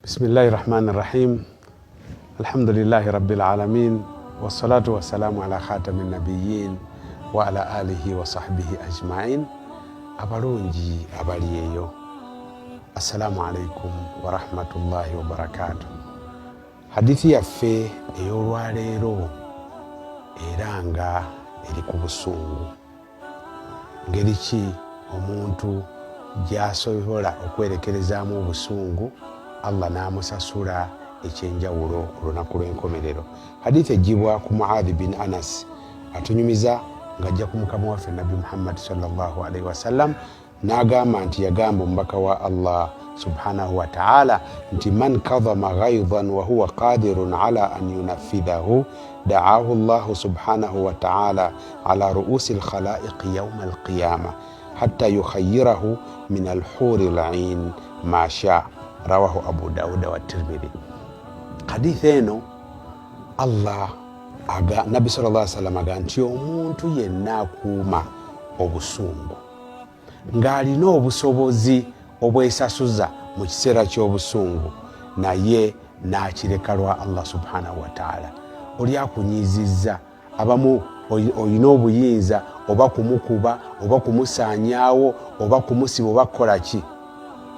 Bismillahi rahmani rahim alhamdulillahi rabbil alamin wassalatu wassalamu ala khatami nabiyin wa ala alihi wa sahbihi ajmain. Abalungi abali eyo, assalamu alaikum warahmatullahi wabarakatu. Hadithi yaffe ey'olwaleero era nga eri ku busungu. Ngeri ki omuntu gy'asobola okwerekerezaamu obusungu Allah n'amusasula ekyenjawulo ku lunaku lw'enkomerero? Hadithi ejjibwa ku Muadhi bin Anas, atunyumiza ng'ajja ku mukama waffe Nabbi Muhammad sallallahu alaihi wasallam, n'agamba nti yagamba omubaka wa Allah subhanahu wataala nti man kadhama ghaidhan wahuwa qadirun ala an yunafidhahu daahu llahu subhanahu wataala ala ruusi lkhalaiqi yauma alqiyama hatta yukhayirahu min alhuri lain ma sha. Rawahu Abu Dauda wa Tirmidhi. Hadithi eno, Allah Nabbi sal llah sallam aga nti omuntu yenna akuuma obusungu ng'alina obusobozi obwesasuza mu kiseera ky'obusungu, naye n'akireka lwa Allah subhanahu wataala, oli akunyizizza, abamu olina obuyinza oba kumukuba oba kumusaanyaawo oba kumusiba oba kukola ki,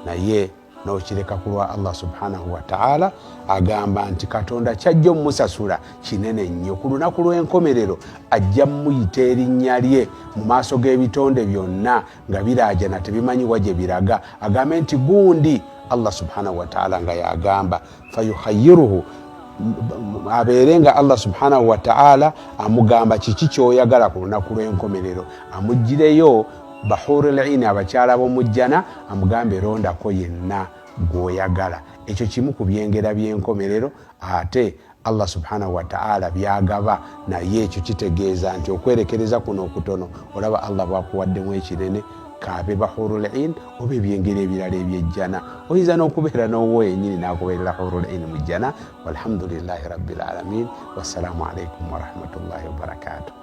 naye n'okireka ku lwa Allah subhanahu wataala, agamba nti Katonda kyajja omumusasula kinene nnyo. Ku lunaku lw'enkomerero ajja mumuyita erinnya lye mu maaso g'ebitonde byonna nga biraajana, tebimanyiwa gye biraga, agambe nti gundi. Allah subhanahu wataala nga yagamba fayukhayiruhu, abeere nga Allah subhanahu wataala amugamba kiki kyoyagala ku lunaku lw'enkomerero, amugireyo bahurul ini, abakyala b'omujjana, amugambe rondako yenna gwoyagala. Ekyo kimu ku byengera by'enkomerero ate Allah subhanahu wataala byagaba. Naye ekyo kitegeeza nti okwerekereza kuno okutono, olaba Allah bwakuwaddemu ekinene, kaabe bahurul in oba ebyengera ebirala ebyejjana. Oyinza n'okubeera n'owo yenyini n'akubeerera hurul in mu jjana. Walhamdulillahi rabbil alamin, wassalaamu alaikum warahmatullahi wabarakatuh.